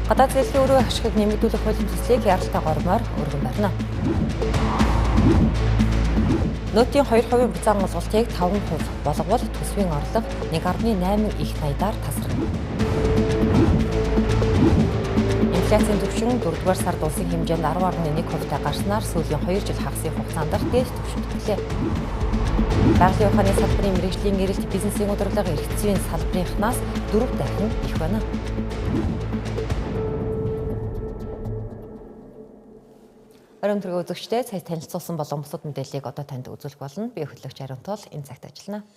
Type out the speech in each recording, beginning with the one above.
Гадаад зээлийн өрөө ашигыг нэмэгдүүлэх хуулийн төслийг яралтай гормоор өргөн барина. Нөөтийн 2% буцаан олголтыг 5% болговол төсвийн орлого 1.8 их найдаар тасарна. Инфляцийн түвшин 4-р сард улсын хэмжээнд 10.1%-тай гарснаар сүүлийн 2 жил хагасын хугацаанд дээд түвшинд хүрлээ. Байгалийн ухааны салбарын мэргэжлийн эрэлт бизнесийн удирдлага эрх зүйн салбарынхнаас 4 дахин их байна. Оройн төргийн үзэгчдээ сая танилцуулсан болон бусад мэдээллийг одоо танд үзүүлэх болно. Би хөтлөгч Ариунтул энэ цагт ажиллана.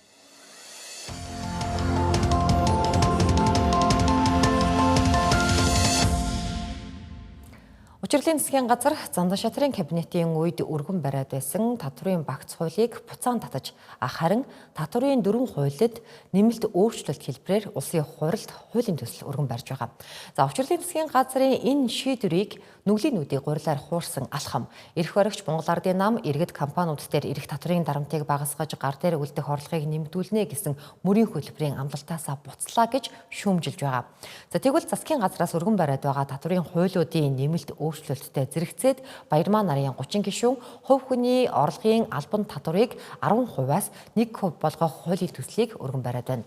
Учирлын засгийн газар Зандан шатрын кабинетийн үед өргөн бариад байсан татврын багц хуулийг буцаан татаж, харин татврын 4 хуульд нэмэлт өөрчлөлт хэлбэрээр улсын хурлд хуулийн төсөл өргөн барьж байгаа. За, Учирлын засгийн газрын энэ шийдвэрийг нүглийн нүдийг гурилаар хуурсан алхам. Эрх баригч Монгол Ардын нам иргэд компаниуд дээр ирэх татврын дарамтыг багасгаж гар дээр үлдэх орлогыг нэмэгдүүлнэ гэсэн мөрийн хөтөлбөрийн амлалтаасаа буцлаа гэж шүүмжилж байгаа. За, тэгвэл засгийн газраас өргөн бариад байгаа татврын хуулиудын нэмэлт өөрчлөлттэй зэрэгцээд Баярмаа нарын 30 гишүүн хувь хүний орлогын албан татварыг 10%-аас 1% болгох хуулийн төслийг өргөн бариад байна.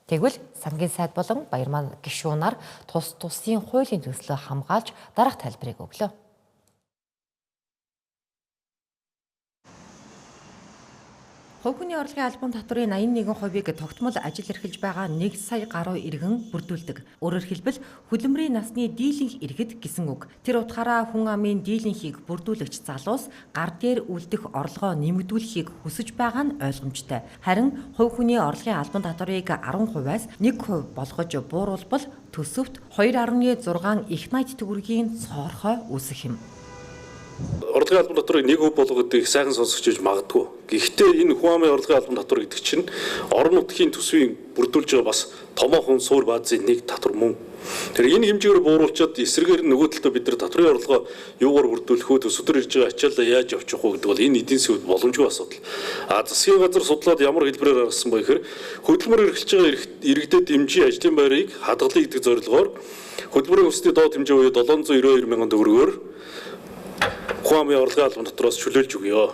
Тэгвэл сангийн сайд болон Баярмаа гишүүнаар тус тусын хуулийн төслөө хамгаалж дараах тайлбарыг өглөө. Хувь хүний орлогын албан татврын 81%-ийг тогтмол ажил эрхэлж байгаа 1 сая гаруй иргэн бүрдүүлдэг. Өөрөөр хэлбэл хөдөлмөрийн насны дийлэнх иргэд гэсэн үг. Тэр утгаараа хүн амын дийлэнхийг бүрдүүлэгч залуус гар дээр үлдэх орлогоо нэмэгдүүлэхийг хүсэж байгаа нь ойлгомжтой. Харин хувь хүний орлогын албан татврыг 10%-аас 1% болгож бууруулбал төсөвт 2.6 их найт төгрөгийн цоорхой үүсэх юм. Орлогын албан татварыг 1% болгох гэдэг их сайхан сонсогч гэж магадгүй. Гэхдээ энэ хүн амын орлогын албан татвар гэдэг чинь орон нутгийн төсвийн бүрдүүлж байгаа бас томоохон суур баазын нэг татвар мөн. Тэр энэ хэмжээгээр бууруулчаад эсрэгээр нөгөө талдаа бид нар татврын орлогоо юугаар бүрдүүлэх вэ, төсвдөр ирж байгаа ачаалал яаж явчих вэ гэдэг бол энэ эдийн засгийн боломжгүй асуудал. А засгийн газар судлаад ямар хэлбэрээр гаргасан бэ гэхээр хөдөлмөр эрхэлж байгаа иргэдэд дэмжиж ажлын байрыг хадгалъя гэдэг зорилгоор хөдөлмөрийн өсөлтийн доод хэмжээ буюу 792 мянган төгрөгөөр хүн амын орлогын албан татвараас чөлөөлж өгье.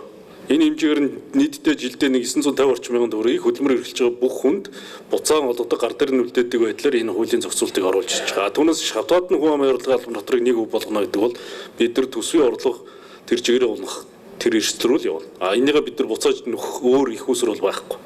Энэ хэмжээгээр нь нийтдээ жилдээ нэг 950 орчим мянган төгрөгийг хөдөлмөр эрхэлж байгаа бүх хүнд буцаан олгодог гар дээр нь үлдээдэг байдлаар энэ хуулийн зохицуултыг оруулж ирж байгаа. Түүнээс шавтаад нь хүн амын орлогын албан татварыг 1% болгоно гэдэг бол бид нар төсвийн орлого тэр чигээрээ унах тэр эрсдэл рүү л явна. А энийгээ бид нар буцааж нөхөх өөр их усэр бол байхгүй.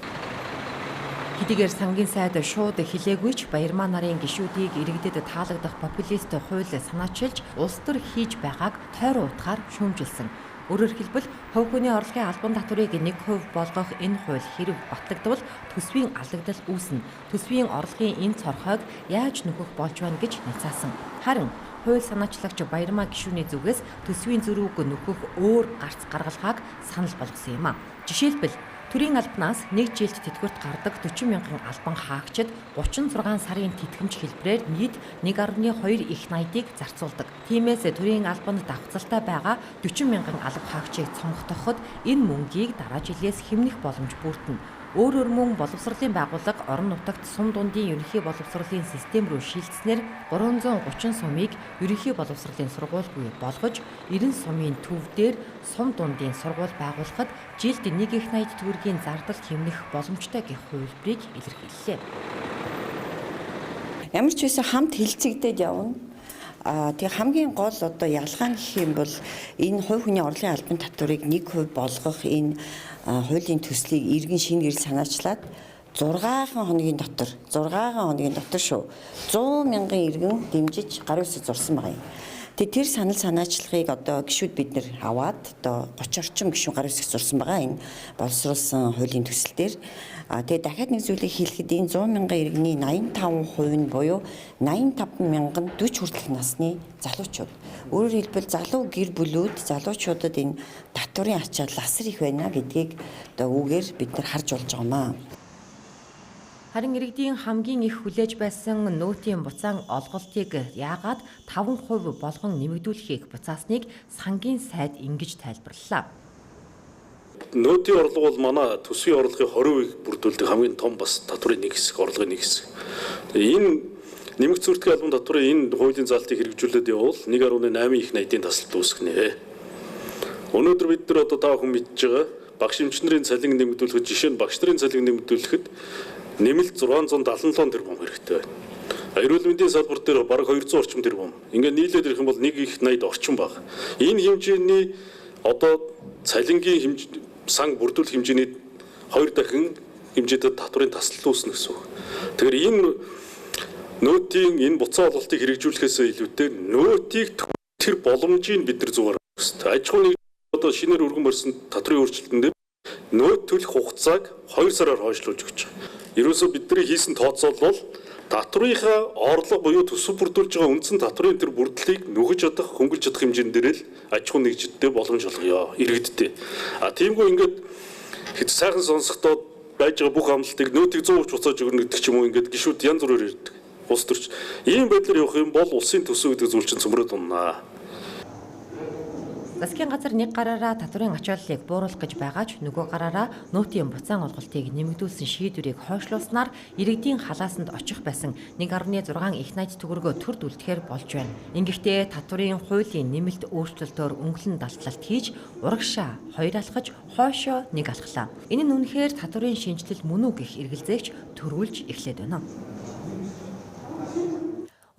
Хэдийгээр сангийн сайд шууд хэлээгүй ч Баярмаа нарын гишүүдийг иргэдэд таалагдах популист хууль санаачилж улс төр хийж байгааг тойрон утгаар шүүмжилсэн. Өөрөөр хэлбэл хувь хүний орлогын албан татварыг 1% болгох энэ хууль хэрв батлагдвал төсвийн алдагдал үүснэ. Төсвийн орлогын энэ цорхойг яаж нөхөх болж байна гэж няцаасан. Харин хууль санаачлагч Баярмаа гишүүний зүгээс төсвийн зөрүүг нөхөх өөр гарц гаргалгааг санал болгосон юм а. Жишээлбэл төрийн албанаас нэг жилд тэтгэврт гардаг 40 мянган албан хаагчид 36 сарын тэтгэмж хэлбэрээр нийт 1.2 их найдыг зарцуулдаг. Тиймээс төрийн албанд давхцалтай байгаа 40 мянган алба хаагчийг цомготоход энэ мөнгийг дараа жилээс хэмнэх боломж бүрдэнэ. Өөрөөр мөн боловсролын байгууллага орон нутагт сум дундын ерөнхий боловсролын систем рүү шилжснээр 330 сумыг ерөнхий боловсролын сургуульгүй болгож 90 сумын төв дээр сум дундын сургууль байгуулахад жилд 1 их 80 төгрөгийн зардал хэмнэх боломжтой гэх хувилбарыг илэрхийллээ. Ямар ч байсан хамт хилцэгдээд явна. Тэгээ хамгийн гол одоо ялгаа нь гэх юм бол энэ хувь хүний орлогын албан татварыг 1% болгох энэ хуулийн төслийг иргэн шинэ гэрэл санаачлаад 6 хоногийн дотор 6 хоногийн дотор шүү 100 мянган иргэн дэмжиж гарын үсэг зурсан байгаа юм. Тэгээ тэр санал санаачлагыг одоо гишүүд бид нэр аваад одоо 30 орчим гишүүн гарын үсэг зурсан байгаа энэ боловсруулсан хуулийн төсөл дээр. Тэгээ дахиад нэг зүйлийг хэлэхэд энэ 100 мянган иргэний 85% нь буюу 85 мянган 40 хүртэлх насны залуучууд. Өөрөөр хэлбэл залуу гэр бүлүүд залуучуудад энэ татварын ачаал асар их байна гэдгийг одоо үүгээр бид нар харж болж байгаа юм аа. Харин иргэдийн хамгийн их хүлээж байсан нөөтийн буцаан олголтыг яагаад 5% болгон нэмэгдүүлэхийг буцаасныг сангийн сайд ингэж тайлбарлалаа. Нөөтийн орлого бол манай төсвийн орлогын 20%-ийг бүрдүүлдэг хамгийн том бас татврын нэг хэсэг, орлогын нэг хэсэг. Тэгээ энэ Нэмэгдсэн хүртгийн албан татварын энэ хуулийн заалтыг хэрэгжүүлээд явбал 1.8 их 80-ийн таслалт үүсгэнэ. Өнөөдөр бид нар одоо та бүхэн мэдж байгаа багш эмч нарын цалин нэмэгдүүлэхэд, жишээ нь багш нарын цалин нэмэгдүүлэхэд нэмэлт 677 тэрбум хэрэгтэй байна. Эрүүл мэндийн салбар дээр бараг 200 орчим тэрбум. Ингээд нийлээд ирэх юм бол 1 их 80 орчим баг. Энэ хэмжээний одоо цалингийн сан бүрдүүлэх хэмжээний 2 дахин хэмжээтэй татварын таслал үүснэ гэсэн үг. Тэгэхээр энэ нөөтийн энэ буцаан олголтыг хэрэгжүүлэхээс илүүтэй нөөтийг тэр боломжийг бид нар зүгээр авах хэрэгтэй. Аж ахуйн одоо шинээр өргөн барьсан татварын өөрчлөлтөн дээр нөөт төлөх хугацааг 2 сараар хойшлуулж өгч байгаа. Ерөөсөө бидний хийсэн тооцоол бол татварынхаа орлого буюу төсөв бүрдүүлж байгаа үндсэн татварын тэр бүрдлийг нөхөж чадах, хөнгөлж чадах хэмжээнд дээр л аж ахуйн нэгжидтэй боломж олгоё, иргэдтэй. А тиймгүй ингээд хэд сайхан сонсохдоо байж байгаа бүх амлалтыг нөөтийг 100% буцааж өгнө гэдэг ч юм уу, ингээд гişүүд янз бүрээр ирдэг. Улс төрч ийм байдлаар явах юм бол улсын төсөв гэдэг зүйл чинь цөмрөөд уннаа. Засгийн газар нэг гараараа татварын ачааллыг бууруулах гэж байгаа ч нөгөө гараараа нөөтийн буцаан олголтыг нэмэгдүүлсэн шийдвэрийг хойшлуулснаар иргэдийн халаасанд очих байсан 1.6 их 80 төгрөгөө төрд үлдэхээр болж байна. Ингэхдээ татварын хуулийн нэмэлт өөрчлөлтөөр өнгөлөн далтлалт хийж урагшаа 2 алхаж хойшоо 1 алхлаа. Энэ нь үнэхээр татварын шинэчлэл мөн үү гэх эргэлзээгч төрүүлж эхлээд байна.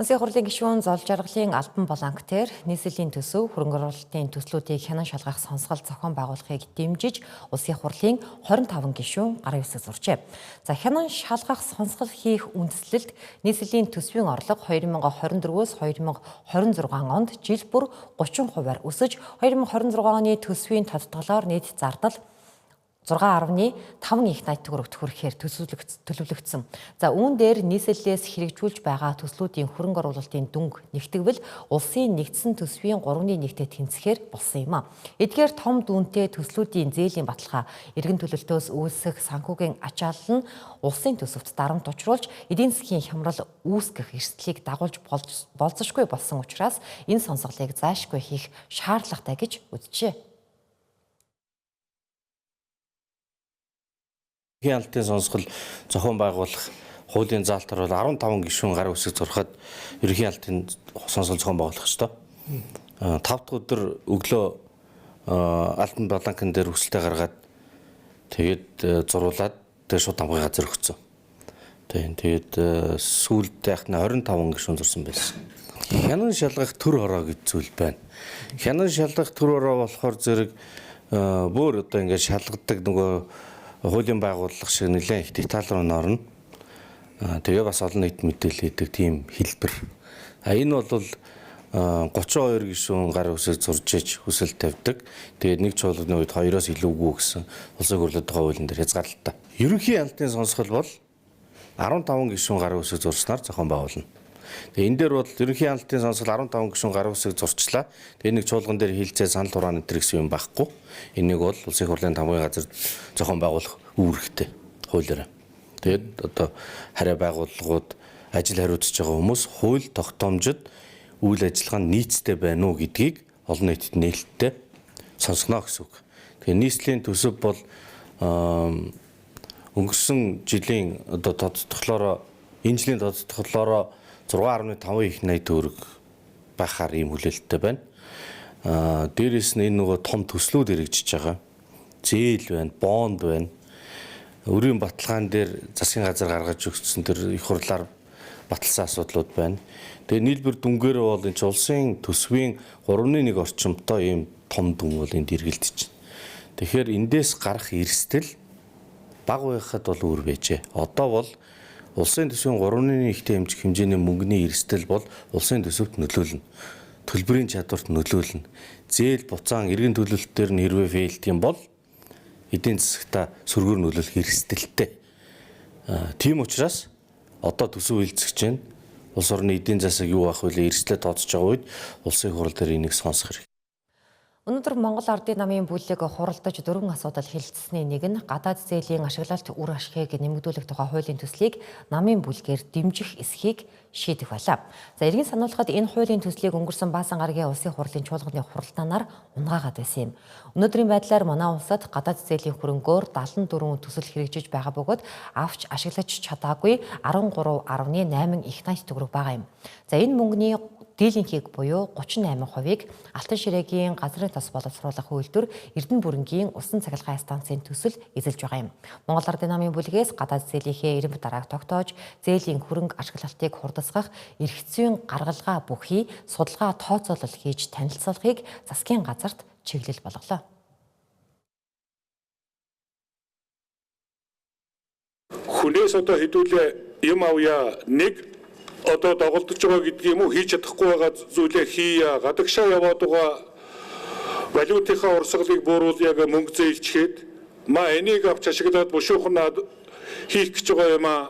Улсын хурлын гишүүн Зол Жаргалын албан бланк дээр нийслэлийн төсөв хөрөнгө оруулалтын төслүүдийг хянан шалгах сонсгол зохион байгуулахыг дэмжиж Улсын хурлын 25 гишүүн гарын үсэг зуржээ. За, хянан шалгах сонсгол хийх үндслэлд нийслэлийн төсвийн орлого 2024-өөс 2026 онд жил бүр 30%-аар өсөж 2026 оны төсвийн тодтголоор нийт зардал 6.5 их 80 төгрөгт хүрэхээр төлөвлөгдсөн. За, үүн дээр нийслэлээс хэрэгжүүлж байгаа төслүүдийн хөрөнгө оруулалтын дүнг нэгтгэвэл улсын нэгдсэн төсвийн 3.1-тэй тэнцэхээр болсон юм а. Эдгээр том дүнтэй төслүүдийн зээлийн баталгаа, эргэн төлөлтөөс үүсэх санхүүгийн ачаалал нь улсын төсөвт дарамт учруулж эдийн засгийн хямрал үүсгэх эрсдлийг дагуулж болзошгүй болсон учраас энэ сонсголыг зайлшгүй хийх шаардлагатай гэж үзжээ. Ерөнхий хяналтын сонсгол зохион байгуулах хуулийн заалтаар бол 15 гишүүн гар үсэг зурхад ерөнхий хяналтын сонсгол зохион байгуулах ёстой. 5 дахь өдөр өглөө Алтан Баланкан дээр хүсэлтээ гаргаад тэгээд зуруулаад тэгээд шууд хамгаалах газар өгсөн. Тэгээд сүүлд яах нь 25 гишүүн зурсан байсан. Хянан шалгах төр хороо гэж зүйл байна. Хянан шалгах төр хороо болохоор зэрэг бүр одоо ингээд шалгадаг нөгөө хуулийн байгууллага шиг нэлээд их деталь руу норно. Тэгээ бас олон нийт мэдээлэл хийдэг тийм хэлбэр. А энэ бол 32 гишүүн гар үсэг зурж иж хүсэл тавьдаг. Тэгээд нэг чуулганы үед 2-оос илүүгүй гэсэн улсын хурлын тухай хуулийн дээр хязгаарлалтай. Ерөнхий хяналтын сонсгол бол 15 гишүүн гар үсэг зурснаар зохион байгуулна. Тэгээ энэ дээр бол ерөнхий хяналтын сонсгол 15 гишүүн гар үсэг зурчлаа. Тэгээ нэг чуулган дээр хилцээ санал хураан энэ гэсэн юм байхгүй. Энийг бол улсын хурлын тамгын газар зохион байгуулах үүрэгтэй хуулиараа. Тэгээд одоо харьяа байгууллагууд ажил хариуцж байгаа хүмүүс хууль тогтоомжид үйл ажиллагаа нь нийцтэй байна уу гэдгийг олон нийтэд нээлттэй сонсгоно гэсэн үг. Тэгээ нийслэлийн төсөв бол өнгөрсөн жилийн одоо тодтголоороо энэ жилийн тодтголоороо 6.5 их 80 төгрөг байхаар ийм хүлээлттэй байна. Дээрээс нь энэ нөгөө том төслүүд хэрэгжиж байгаа. Зээл байна, бонд байна. Өрийн баталгаан дээр засгийн газар гаргаж өгсөн тэр их хурлаар баталсан асуудлууд байна. Тэгээ нийлбэр дүнгээрээ бол энэ улсын төсвийн 3.1 орчимтой ийм том дүн бол энд эргэлдэж байна. Тэгэхээр эндээс гарах эрсдэл бага байхад бол өөр байжээ. Одоо бол улсын төсвийн 3.1 ихтэй хэмжих хэмжээний мөнгөний эрсдэл бол улсын төсөвт нөлөөлнө. Төлбөрийн чадварт нөлөөлнө. Зээл буцаан эргэн төлөлтөөр нь хэрвээ фейлдэх юм бол эдийн засагта сөргөөр нөлөөлөх эрсдэлтэй. Тийм учраас одоо төсөв хилцэж байна. Улс орны эдийн засаг юу байх вэ? Эрсдлээ тооцож байгаа үед улсын хурал дээр энийг сонсох хэрэгтэй. Өнөөдөр Монгол Ардын намын бүлэг хуралдаж дөрвөн асуудал хэлэлцсэний нэг нь гадаад зээлийн ашиглалт үр ашигыг нэмэгдүүлэх тухай хуулийн төслийг намын бүлгээр дэмжих эсхийг шийдэх байлаа. За иргэн сануулхад энэ хуулийн төслийг өнгөрсөн Баасан гарагийн улсын хурлын чуулганы хуралдаанаар унгаагаад байсан юм. Өнөөдрийн байдлаар манай улсад гадаад зээлийн хөрөнгөөр 74 төсөл хэрэгжиж байгаа бөгөөд авч ашиглаж чадаагүй 13.8 их 80 төгрөг байгаа юм. За энэ мөнгөний дийлэнхийг буюу 38%-ийг Алтан ширээгийн газрын тос боловсруулах үйлдвэр Эрдэнэ бүрэнгийн усан цахилгаан станцын төсөл эзэлж байгаа юм. Монгол Ардын намын бүлгээс гадаад зээлийнхээ эрэмб дарааг тогтоож, зээлийн хөрөнгө ашиглалтыг хурдасгах эрх зүйн гаргалгаа бүхий судалгаа тооцоолол хийж танилцуулахыг засгийн газарт чиглэл болголоо. Хүнээс одоо хэдүүлээ юм авъя нэг одоо доголдож байгаа гэдэг юм уу, хийж чадахгүй байгаа зүйлээ хийя, гадагшаа яваад байгаа валютынхаа урсгалыг бууруулъя гэх мөнгө зээлчгээд ма энийг авч ашиглаад бушуухнаад хийх гэж байгаа юм аа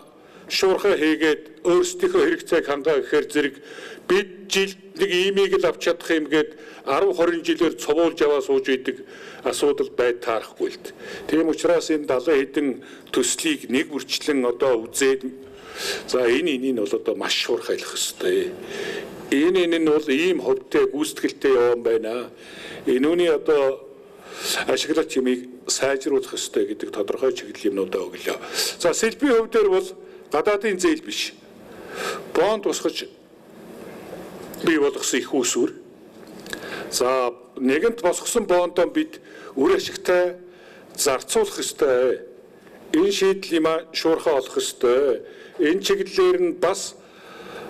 шуурхай хийгээд өөрсдийнхөө хэрэгцээг хангаа гэхээр зэрэг бид жилд нэг иймийг л авч чадах юм гээд 10 20 жилээр цовуулж яваа сууж идэг асуудал байд таарахгүй л дээ. Тийм учраас энэ 70 хэдэн төслийг нэг бүрчлэн одоо үзээд за энийг нь бол одоо маш шуурхайлах ёстой. Энэ нь бол ийм хувьтай гүйцэтгэлтэй явсан байна. Энүүний одоо ашиглалт юмыг сайжруулах ёстой гэдэг тодорхой чиглэл юмнуудаа өглөө. За сэлбийн хувь дээр бол гадаадын зээл биш. Бонд босгож бий болгосон их үүсвэр. За нэгэнт босгосон бондоо бид үр ашигтай зарцуулах ёстой. Энэ шийдэл юм шуурхай олох ёстой. Энэ чиглэлээр нь бас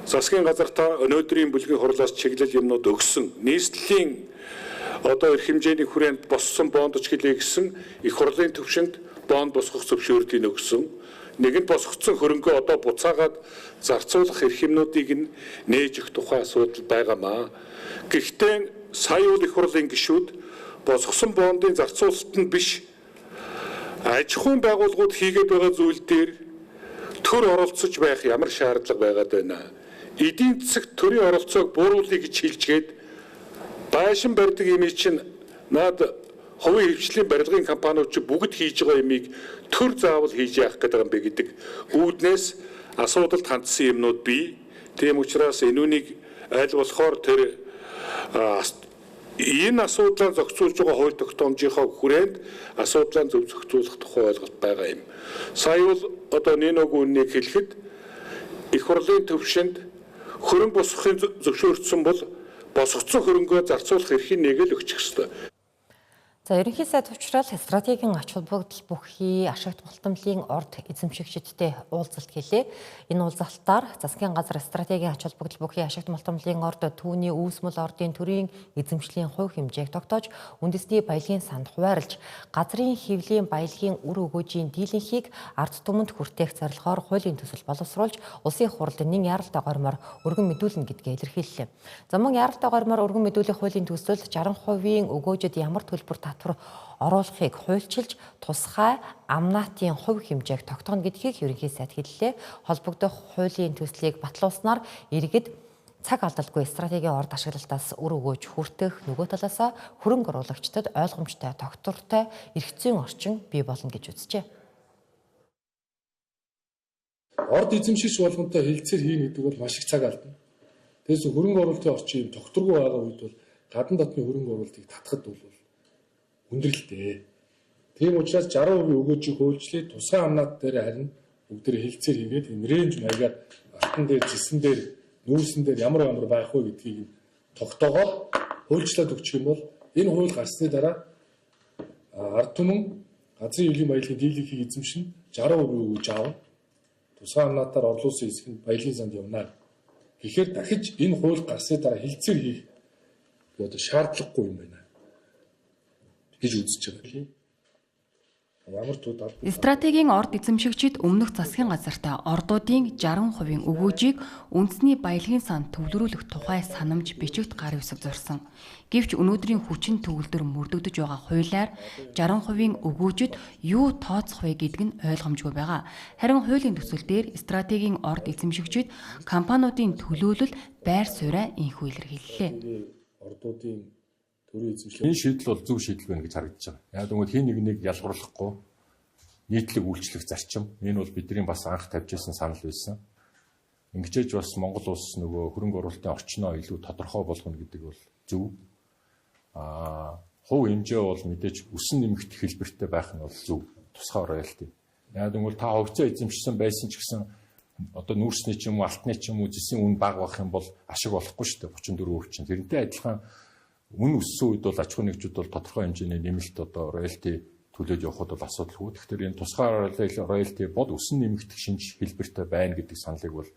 засгийн газартаа өнөөдрийн бүлгийн хурлаас чиглэл юмнууд өгсөн. Нийслэлийн одоо эрх хэмжээний хүрээнд боссон бондч гэлээ гэсэн их хурлын төвшөнд бонд босгох зөвшөөрлийг өгсөн. Нэгэнт босгоцсон хөрөнгөө одоо буцаагаад зарцуулах эрх юмнуудыг нь нээж өгөх тухай асуудал байгаамаа. Гэхдээ сая бол их хурлын гишүүд босгосон бондын зарцуулалт нь биш аж ахуйн байгууллагууд хийгээд байгаа зүйл дээр төр оролцож байх ямар шаардлага байгаад байна. Эдийн засагт төрийн оролцоог бууруулъя гэж хэлжгээд байшин барьдаг юм чинь наад хувийн хвшлийн барилгын компаниуд чи бүгд хийж байгаа юмыг төр заавал хийж яах гэдэг юм бэ гэдэг үүднээс асуудалд хандсан юмнууд бий. Тийм учраас энүүнийг аль болохоор тэр энэ асуудлаа зохицуулж байгаа хууль тогтоомжийнхоо хүрээнд асуудлаа зөв зохицуулах тухай ойлголт байгаа юм. Сая бол одоо Ниногийн үннийг хэлэхэд их хурлын төвшөнд хөрөнгө босгохын зөвшөөрсөн бол босгоцсон хөрөнгөө зарцуулах эрхийн нэг л өгчих ёстой. За ерөнхий сайд учрал стратегийн ач холбогдол бүхий ашигт болтомлын орд эзэмшигчидтэй уулзалт хийлээ. Энэ уулзалтаар засгийн газар стратегийн ач холбогдол бүхий ашигт болтомлын орд түүний үүсмэл ордын төрийн эзэмшлийн хувь хэмжээг тогтоож үндэсний баялагын санд хуваарлж газрын хэвлийн баялагын үр өгөөжийн дийлэнхийг ард түмэнд хүртээх зорилгоор хуулийн төсөл боловсруулж улсын хурлд нэн яаралтай гормоор өргөн мэдүүлнэ гэдгээ илэрхийллээ. За мөн яаралтай гормоор өргөн мэдүүлэх хуулийн төсөл 60% өгөөжид ямар төлбөр татвар оруулахыг хуульчилж тусгай амнатын хувь хэмжээг тогтооно гэдгийг ерөнхий сайд хэллээ. Холбогдох хуулийн төслийг батлуулснаар иргэд цаг алдалгүй стратегийн орд ашиглалтаас үр өгөөж хүртэх нөгөө талаасаа хөрөнгө оруулагчдад ойлгомжтой тогтвортой эрх зүйн орчин бий болно гэж үзжээ. Орд эзэмшигч болгонтой хэлцээр хийнэ гэдэг бол маш их цаг алдна. Тэрээс хөрөнгө оруулалтын орчин юм тогтворгүй байгаа үед бол гадна дотны хөрөнгө оруулалтыг татахад бол хүндрэлтэй. Тийм учраас 60% өгөөжийг хуульчлаа тусгай амнаад дээр харин бүгдээр хэлцээр хийгээд энэ рейнж маягаар алтан дээр, зэсэн дээр, нүүрсэн дээр ямар ямар байх вэ гэдгийг тогтоогоод хуульчлаад өгчих юм бол энэ хууль гарсны дараа ард түмэн газрын хэвлийн баялагын дийлэнхийг эзэмшин 60% өгөөж аавна. Тусгай амнаатаар орлуулсан хэсэг нь баялагын санд явна. Тэгэхээр дахиж энэ хууль гарсны дараа хэлцээр хийх одоо шаардлагагүй юм байна гэж үзэж байгаа. Ямар тууд Стратегийн орд эзэмшигчид өмнөх засгийн газартаа ордуудын 60% өгөөжийг үндэсний баялагын санд төвлөрүүлэх тухай санамж бичигт гар үсэг зурсан. Гэвч өнөөдрийн хүчин төгөлдөр мөрдөгдөж байгаа хуулиар 60% өгөөжид юу тооцох вэ гэдэг нь ойлгомжгүй байгаа. Харин хуулийн төсөл дээр стратегийн орд эзэмшигчид компаниудын төлөөлөл байр сууриа инхүү илэрхийллээ. Ордуудын Төрийн эзэмшлээ. Энэ шийдэл бол зөв шийдэл байна гэж харагдаж байгаа. Яг тэгвэл хин нэг нэг ялгуурлахгүй нийтлэг үйлчлэх зарчим. Энэ бол бидний бас анх тавьж ирсэн санал байсан. Ингэжээж бас Монгол улс нөгөө хөрөнгө оруулалтын орчноо илүү тодорхой болгоно гэдэг бол зөв. Хувь хэмжээ бол мэдээж өсөн нэмэгдэх хэлбэртэй байх нь бол зөв. Тусгай роялти. Яг тэгвэл та хувьцаа эзэмшсэн байсан ч гэсэн одоо нүүрсний ч юм уу алтны ч юм уу зэсийн үн бага байх юм бол ашиг болохгүй шүү дээ 34% чинь. Тэрнтэй адилхан үн өссөн үед бол аж ахуйн нэгжүүд бол тодорхой хэмжээний нэмэлт одоо роялти төлөөд явхад бол асуудалгүй. Тэгэхээр энэ тусгай роялти бол өсөн нэмэгдэх шинж хэлбэртэй байна гэдэг саналыг бол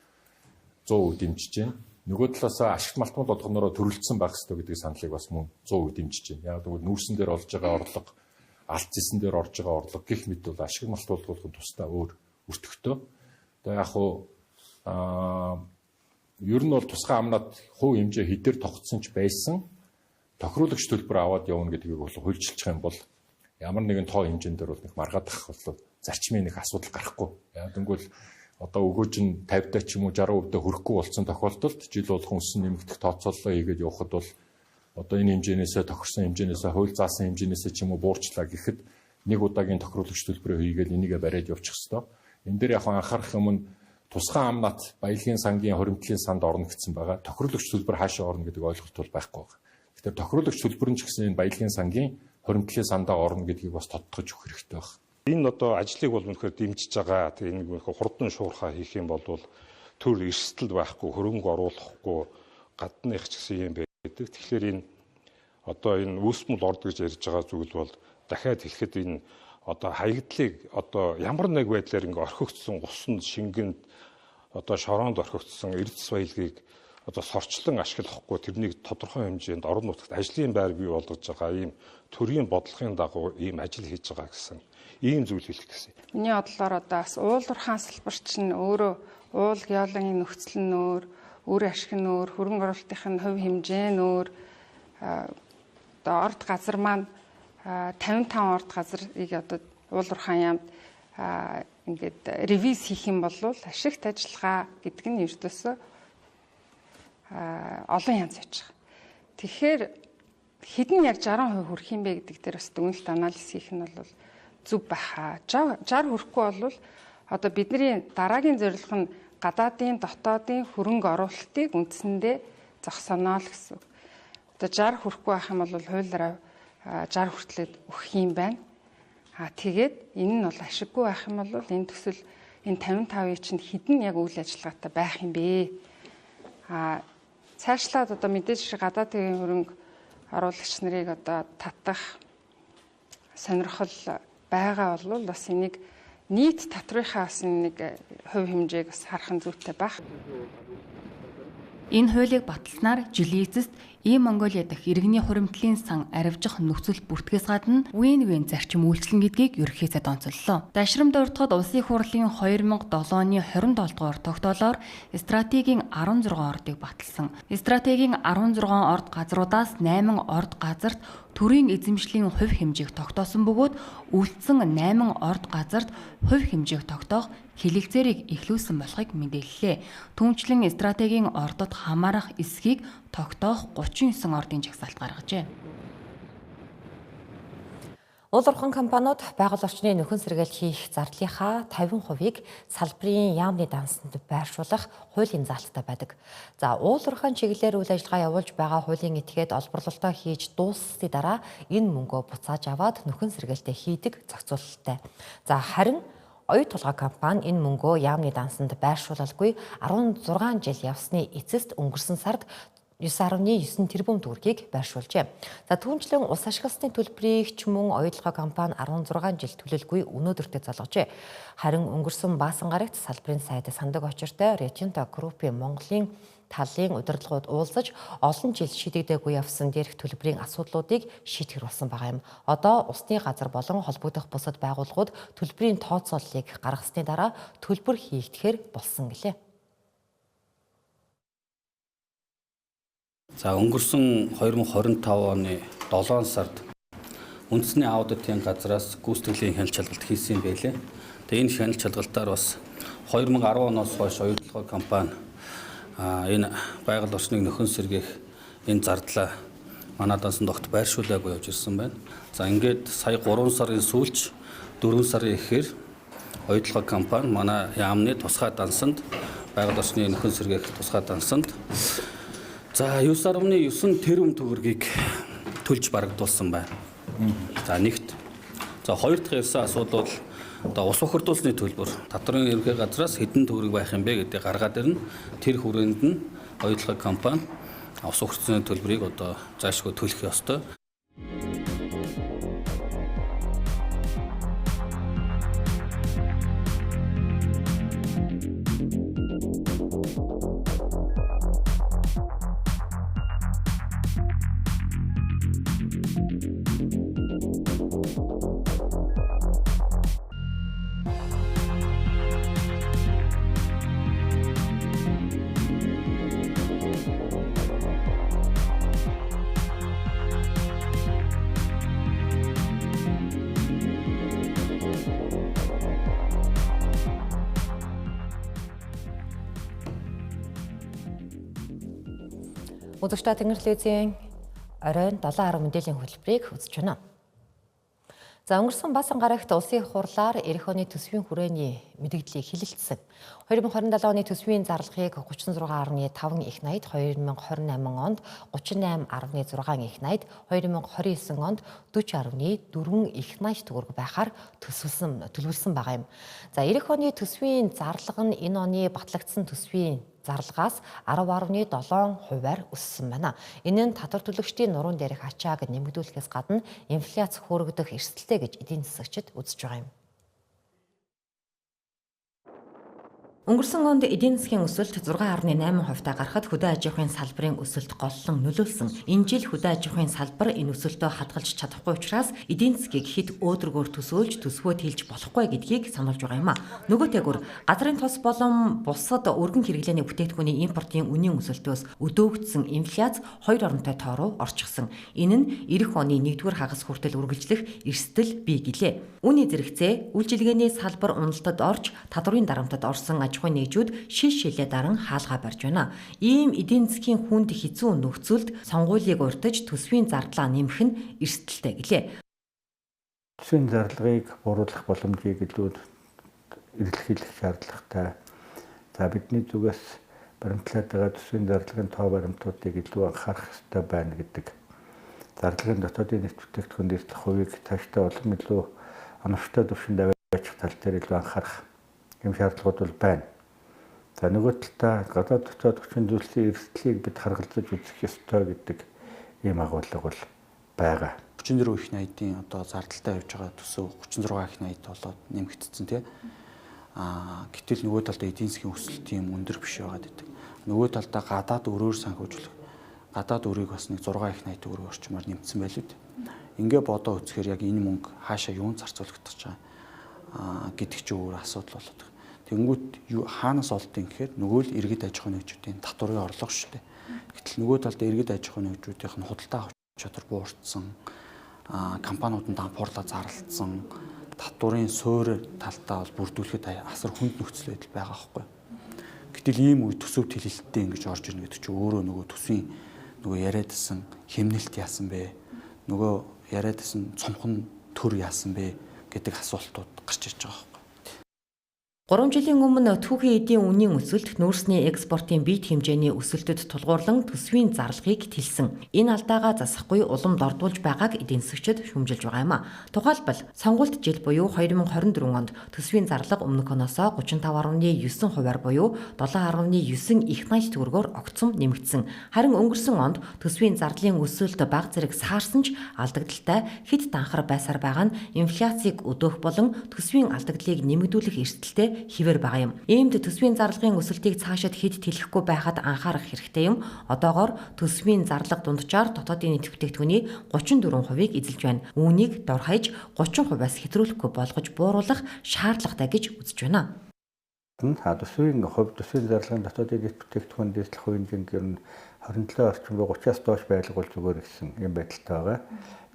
100% дэмжиж байна. Нөгөө талаасаа ашигт малтмал болгоноороо төрөлдсөн байх ёстой гэдэг саналыг бас мөн 100% дэмжиж байна. Яг тэгвэл нүүрсэн дээр олж байгаа орлого, алт зэсэн дээр орж байгаа орлого гэх мэт бол ашиг малтмал болгох тусдаа өөр өртөгтэй. Одоо яг хуу ер нь бол тусгай амнаад хувь хэмжээ хэдээр тогтсон ч байсан тохируулагч төлбөр аваад явна гэдгийг бол хуульчилчих юм бол ямар нэгэн тоо хэмжээнд дээр бол нэг маргаадах бол зарчмын нэг асуудал гарахгүй. Яг тэгвэл одоо өгөөж нь 50-даа ч юм уу 60% хүрэхгүй болсон тохиолдолд жил болгон өссөн нэмэгдэх тооцоололоо хийгээд явхад бол одоо энэ хэмжээнээсээ тохирсон хэмжээнээсээ хууль заасан хэмжээнээсээ ч юм уу буурчлаа гэхэд нэг удаагийн тохируулагч төлбөрөө хийгээл энийгээ бариад явчих хэвээр. Энэ дээр яг анхаарах юм нь тусгай амнат баялагын сангийн хоримтлын санд орно гэсэн байгаа. Тохируулагч төлбөр хаашаа орно гэдэг ойлголт бол байхгүй байгаа. Тэгэхээр тохируулагч төлбөр нь ч гэсэн энэ баялагын сангийн хоримтлын сандаа орно гэдгийг бас тодтогч өгөх хэрэгтэй байна. Энэ одоо ажлыг бол үнэхээр дэмжиж байгаа. Тэгээ энийг үнэхээр хурдан шуурхаа хийх юм бол төр эрсдэл байхгүй, хөрөнгө оруулахгүй гадных ч гэсэн юм байдаг. Тэгэхээр энэ одоо энэ үүсмэл орд гэж ярьж байгаа зүйл бол дахиад хэлэхэд энэ одоо хаягдлыг одоо ямар нэг байдлаар ингээ орхигдсон усанд шингэнд одоо шороонд орхигдсон эрдэс баялагийг одоо сорчлон ашиглахгүй тэрнийг тодорхой хэмжээнд орон нутагт ажлын байр бий болгож байгаа ийм төрийн бодлогын дагуу ийм ажил хийж байгаа гэсэн ийм зүйл хэлэх гэсэн. Миний бодлоор одоо бас уул уурхайн салбар чинь өөрөө уул геологийн нөхцөл нь өөр, үр ашиг нь өөр, хөрөнгө оруулалтын хувь хэмжээ нь өөр. Одоо орд газар маань 55 орд газрыг одоо уул уурхайн яамд ингээд ревиз хийх юм бол ашигт ажиллагаа гэдэг нь ердөөсөө олон янз байж байгаа. Тэгэхээр хэдэн яг 60% хүрэх юм бэ гэдэг дээр бас дүгнэлт анализ хийх нь бол зөв байхаа. 60 хүрэхгүй бол одоо бидний дараагийн зорилго нь гадаадын дотоодын хөрөнгө оруулалтыг үндсэндээ зогсооно л гэсэн. Одоо 60 хүрэхгүй байх юм бол хуулиараа 60 хүртлээд өгөх юм байна. А тэгээд энэ нь бол ашиггүй байх юм бол энэ төсөл энэ 55-ыг чинь хэдэн яг үйл ажиллагаатай байх юм бэ? А цаашлаад одоо мэдээж гадаадын хөрөнгө оруулагч нарыг одоо татах сонирхол байгаа бол бас энийг нийт татврынхаа бас нэг хувь хэмжээг бас харах нь зүйтэй байх. Энэ хуулийг баталснаар жилийн эцэст Ийм Монголиа дахь иргэний хуримтлалын сан аривжих нөхцөл бүртгэхээс гадна win-win зарчим үйлчлэн гэдгийг ерөнхий сайд онцоллоо. Дашрамд ордоход Улсын хурлын 2007 оны 27 дугаар тогтоолоор стратегийн 16 ордыг баталсан. Стратегийн 16 орд газруудаас 8 орд газарт төрийн эзэмшлийн хувь хэмжээг тогтоосон бөгөөд үлдсэн 8 орд газарт хувь хэмжээг тогтоох хэлэлцээрийг эхлүүлсэн болохыг мэдээллээ. Түүнчлэн стратегийн ордод хамаарах эсхийг тогтоох 39 ордын жагсаалт гаргажээ. Уул уурхайн компаниуд байгаль орчны нөхөн сэргийлт хийх зардлынхаа 50%-ийг салбарын яамны дансанд байршуулах хуулийн заалттай байдаг. За уул уурхайн чиглэлээр үйл ажиллагаа явуулж байгаа хуулийн этгээд олборлолтоо хийж дууссаны дараа энэ мөнгөө буцааж аваад нөхөн сэргийлтээ хийдэг зохицуулалттай. За харин Оюу тулгай компани энэ мөнгөө яамны дансанд байршуулалгүй 16 жил явсны эцэст өнгөрсөн сард 9.9 тэрбум төгрөгийг байршуулжээ. За түүнчлэн ус ашигласны төлбөрийг ч мөн оюутлогоо компани 16 жил төлөлгүй өнөөдөртөө золгожээ. Харин өнгөрсөн баасан гарагт салбарын сайд сандаг очиртой Rio Tinto Group-ийн Монголын талын удирдлагууд уулзаж олон жил шийдэгдээгүй явсан дээрх төлбөрийн асуудлуудыг шийтгэр болсон байгаа юм. Одоо усны газар болон холбогдох бусад байгууллагууд төлбөрийн тооцооллыг гаргасны дараа төлбөр хийгдэхээр болсон гэлээ. За өнгөрсөн 2025 оны 7 сард үндэсний аудитын газраас гүйцэтгэлийн хяналт шалгалт хийсэн юм байлээ. Тэгээ энэ хяналт шалгалтаар бас 2010 оноос хойш оюутлогоо компани энэ байгаль орчныг нөхөн сэргээх энэ зардлаа Манай дансан огт байршуулаагүй явж ирсэн байна. За ингээд сая 3 сарын сүүлч 4 сарын эхээр оюутлага компани манай яамны тусгай дансанд байгаль орчны нөхөн сэргээх тусгай дансанд за 9.9 тэрбум төгрөгийг төлж барагдуулсан байна. За нэгт. За хоёр дахь ярьсан асуудал бол одоо ус бохирдуулсны төлбөр татварын ерөнхий газраас хэдэн төгрөг байх юм бэ гэдгийг гаргаад ирнэ. Тэр хүрээнд нь оюутлага компани ус бохирдуулсны төлбөрийг одоо заашгүй төлөх ёстой. Үзэгчдээ Тэнгэр телевизийн оройн 7:10 мэдээллийн хөтөлбөрийг үзэж байна. За өнгөрсөн басан гарагт улсын хурлаар ирэх оны төсвийн хүрээний мэдэгдлийг хилэлцсэн. 2027 оны төсвийн зарлагыг 36.5 их 80, 2028 онд 38.6 их 80, 2029 онд 40.4 их 80 төгрөг байхаар төлөвлөсөн байгаа юм. За ирэх оны төсвийн зарлага нь энэ оны батлагдсан төсвийн зарлагаас 10.7%-аар өссөн байна. Энэ нь татвар төлөгчдийн нуруунд дээрх ачааг нэмэгдүүлэхээс гадна инфляц хөөрөгдөх эрсдэлтэй гэж эдийн засагчид үзэж байгаа юм. Өнгөрсөн онд эдийн засгийн өсөлт 6.8%-тай гарахад хөдөө аж ахуйн салбарын өсөлт голлон нөлөөлсөн. Энэ жил хөдөө аж ахуйн салбар энэ өсөлтөө хадгалж чадахгүй учраас эдийн засгийг хэд өөдрөгөөр төсөөлж төсвөө тэлж болохгүй гэдгийг сануулж байгаа юм а. Нөгөө тэгүр газрын тус болон бусад өргөн хэрэглээний бүтээгдэхүүний импортын үнийн өсөлтөөс өдөөгдсөн инфляц 2 оронтой тоо руу орчихсон. Энэ нь ирэх оны 1-р хагас хүртэл үргэлжлэх эрсдэл бий гэлээ. Үүний зэрэгцээ үйлчилгээний салбар уналтад орж татварын дарамтад орсон аж ахуйн нэгжүүд шил шилээ даран хаалгаа барьж байна. Ийм эдийн засгийн хүнд хэцүү нөхцөлд сонгуулийг урьдаж төсвийн зардлаа нэмэх нь эрсдэлтэй гэлээ. Төсвийн зарлагыг бууруулах боломжийг илүү эрэлхийлэх шаардлагатай. За бидний зүгээс баримтлаад байгаа төсвийн зарлагын тоо баримтуудыг илүү анхаарах ёстой байна гэдэг. Зарлагын дотоодын нийт бүтээгдэхүүнд эртлэх хувийг цаашдаа улам илүү оновчтой түвшинд аваачих тал дээр илүү анхаарах юм шаардлагууд бол байна. За нөгөө талдаа гадаад дотоод хүчин зүйлсийн эрсдлийг бид харгалзаж үзэх ёстой гэдэг ийм агуулга бол байгаа. 34 их 80-ийн одоо зардалтай явж байгаа төсөв 36 их 80 болоод нэмэгдсэн тий. Гэтэл нөгөө талдаа эдийн засгийн өсөлт тийм өндөр биш байгаад байдаг. Нөгөө талдаа гадаад өрөөр санхүүжүүлэх гадаад өрийг бас нэг 6 их 80 төгрөг орчмоор нэмсэн байлгүй дээ. Ингээ бодоо үзэхээр яг энэ мөнгө хаашаа юун зарцуулагдаж байгаа гэдэг чинь өөр асуудал болоод байна. Тэнгүүт хаанаас олдсон гэхээр нөгөө л иргэд аж ахуйн нэгжүүдийн татварын орлого шүү дээ. Гэтэл нөгөө талдаа иргэд аж ахуйн нэгжүүдийнх нь худалдаа авах чадвар буурсан, компаниуд нь дампуурлаа зарлцсан, татварын суур талтаа бол бүрдүүлэхэд асар хүнд нөхцөл байдал байгаа байхгүй. Гэтэл ийм үе төсөв тэлэлттэй ингэж орж ирнэ гэдэг чинь өөрөө нөгөө төсвийн нөгөө яриадсан хэмнэлт яасан бэ? Нөгөө яриадсан цомхон төр яасан бэ гэдэг асуултууд гарч ирж байгаа байхгүй. 3 жилийн өмнө түүхийн эдийн үнийн өсөлт нүүрсний экспортын бит хэмжээний өсөлтөд тулгуурлан төсвийн зарлагыг тэлсэн. Энэ алдаагаа засахгүй улам дордуулж байгааг эдийн засагчид шүүмжилж байгаа юм а. Тухайлбал сонгуульд жил буюу 2024 онд төсвийн зарлага өмнөх оноосоо 35.9%-аар буюу 7.9 их 80 төгрөгөөр огцом нэмэгдсэн. Харин өнгөрсөн онд төсвийн зардлын өсөлт бага зэрэг саарсан ч алдагдaltaй хэд данхар байсаар байгаа нь инфляцийг өдөөх болон төсвийн алдагдлыг нэмэгдүүлэх эрсдэлтэй хിവэр байгаа юм. Иймд төсвийн зарлагын өсөлтийг цаашид хэд тэлэхгүй байхад анхаарах хэрэгтэй юм. Одоогоор төсвийн зарлага дунджаар дотоодын нийт бүтээгдэхүүний 34%-ийг эзэлж байна. Үүнийг дор хаяж 30%-аас хэтрүүлэхгүй болгож бууруулах шаардлагатай гэж үзэж байна. Төсвийн хувь төсвийн зарлагын дотоодын нийт бүтээгдэхүүнд эртлэх хувийн жинг ер нь 27 орчим 30-аас доош байлгуул зүгээр гэсэн юм байдалтай байгаа.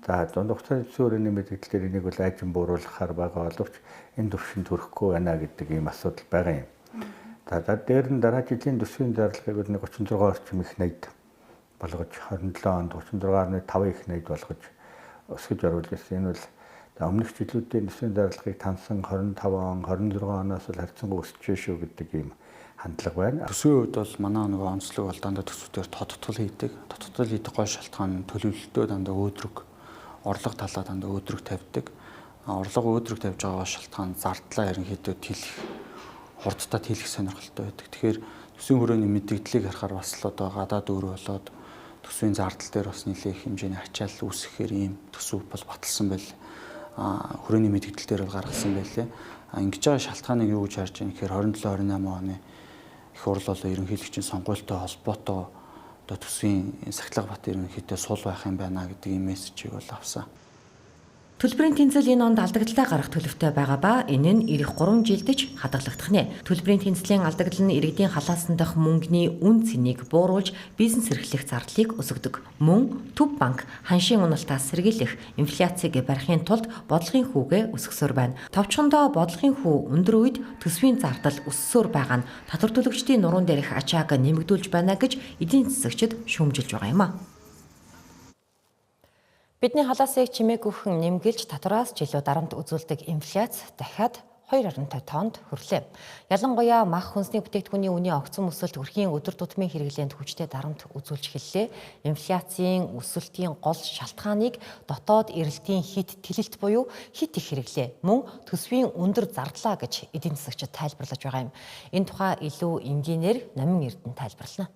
За дунд хугацааны төсвийн өрөөний мэдээлэлээр энийг бол айжин бууруулахаар байгаа боловч энэ түвшинд хүрэхгүй байна гэдэг ийм асуудал байгаа юм. За дээр нь дараа жилийн төсвийн зарлагыг бол 36 орчим их 80 болгож 27 онд 36.5 их 80 болгож өсгөж оруулж ирсэн. Энэ бол өмнөх жилүүдийн төсвийн зарлагыг тансан 25 он, 26 оноос л харьцангуй өсөж шүү гэдэг ийм хандлага байна. Төсвийн хувьд бол манай нөгөө онцлог бол дандаа төсвүүдээр тодтол хийдэг. Тодтол хийдэг гол шалтгаан нь төлөвлөлтөө дандаа өөдрөг, орлого талаа дандаа өөдрөг тавьдаг. Орлого өөдрөг тавьж байгаа гол шалтгаан зардлаа ерөнхийдөө тэлэх, хурдтай тэлэх сонирхолтой байдаг. Тэгэхээр төсвийн хүрээний мэдэгдлийг харахаар бас л одоо гадаад өөр болоод төсвийн зардал дээр бас нэлээх хэмжээний ачаал үүсгэхээр ийм төсөв бол баталсан байл. Хүрээний мэдэгдэл дээр бол гаргасан байлээ. Ингэж байгаа шалтгааныг юу гэж харж байгаа гэхээр 27 28 оны их хурл бол ерөнхийлөгчийн сонгуультай холбоотой одоо төсвийн сахилга бат ерөнхийдөө сул байх юм байна гэдэг ийм мессежийг бол авсан. Төлбөрийн тэнцэл энэ онд алдагдaltaй гарах төлөвтэй байгаа ба энэ нь ирэх 3 жилд ч хадгалагдах нэ. Төлбөрийн тэнцлийн алдагдал нь иргэдийн халаасан дах мөнгөний үн цэнийг бууруулж бизнес эрхлэх зардлыг өсгөдөг. Мөн Төв банк ханшийн уналтаас сэргийлэх инфляцийг барихын тулд бодлогын хүүгээ өсгсөөр байна. Товчхондоо бодлогын хүү өндөр үед төсвийн зардал өссөөр байгаа нь татвар төлөгчдийн нуруунд дээрх ачааг нэмэгдүүлж байна гэж эдийн засагчид шүүмжилж байгаа юм а. Бидний халаасыг чимээгүйхэн нэмгэлж татвараас жилүү дарамт үзүүлдэг инфляц дахиад 2.5 тоонд хүрлээ. Ялангуяа мах хүнсний бүтээгдэхүүний үнийн огцом өсөлт өрхийн өдөр тутмын хэрэглээнд хүчтэй дарамт үзүүлж эхэллээ. Инфляцийн өсөлтийн гол шалтгааныг дотоод эрэлтийн хит тэлэлт буюу хит их хэрэглээ мөн төсвийн өндөр зардлаа гэж эдийн засагчид тайлбарлаж байгаа юм. Энэ тухай илүү энгийнээр Номин Эрдэнэ тайлбарлана.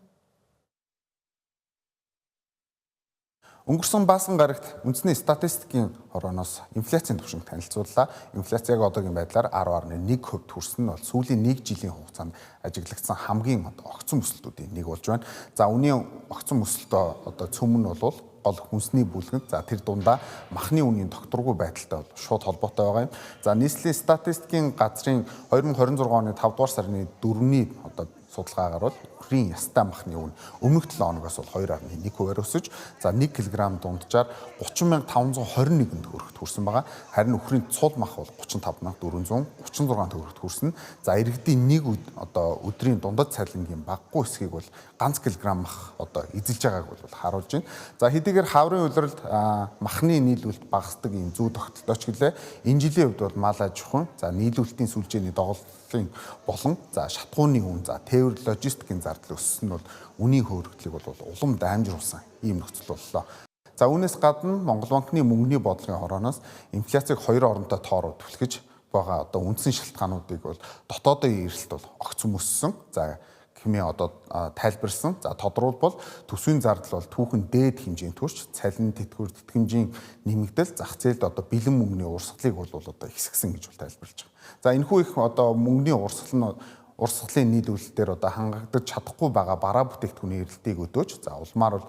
Өнгөрсөн баасан гарагт үндэсний статистикийн хорооноос инфляцийн түвшинг танилцууллаа. Инфляц яг одоогийн байдлаар 10.1% хүрсэн нь бол сүүлийн 1 жилийн хугацаанд ажиглагдсан хамгийн огцом өсөлтүүдийн нэг болж байна. За үнийн огцом өсөлтөө одоо цөм нь бол гол хүнсний бүлгэнд, за тэр дундаа махны үнийн тогтворгүй байдалтай бол шууд холбоотой байгаа юм. За нийслэлийн статистикийн газрын 2026 оны 5 дугаар сарын 4-ний одоо судалгаагаар бол үхрийн ястай махны үн өмнөх 7 хоногоос бол 2.1%-аар өсөж, за 1 кг дунджаар 30,521 төгрөгт хүрсэн байгаа. Харин үхрийн цул мах бол 35,436 төгрөгт хүрсэн. За иргэдийн нэг одоо өдрийн дундад цалингийн багагүй хэсгийг бол ганц килограмм мах одоо эзэлж байгааг бол харуулж байна. За хэдийгээр хаврын улиралд махны нийлүүлэлт багасдаг ийм зүү тогтолтой ч гэлээ. Энэ жилийн хувьд бол мал аж ахуйн, за нийлүүлэлтийн сүлжээний доголдолын болон за шатхууны үн, за тээвэр логистикийн зардал өссөн нь бол үнийн хөөрөгдлийг бол улам даймжруулсан ийм нөхцөл боллоо. За үүнээс гадна Монгол банкны мөнгөний бодлогын хорооноос инфляцийг 2 оронтой тоороо түлхэж байгаа одоо үндсэн шалтгаануудыг бол дотоодын эрэлт бол огцом өссөн. За хэмээн одоо тайлбарсан. За тодруулбал төсвийн зардал бол түүхэн дээд хэмжээнд хүрч цалин тэтгэвэр тэтгэмжийн нэмэгдэл зах зээлд одоо бэлэн мөнгөний урсгалыг бол одоо ихсгсэн гэж бол тайлбарлаж байгаа. За энэхүү их одоо мөнгөний урсгал нь урсгалын нийлүүлэлтээр одоо хангагдаж чадахгүй байгаа бараа бүтээгдэхүүний эрэлтийг өдөөж, за улмаар бол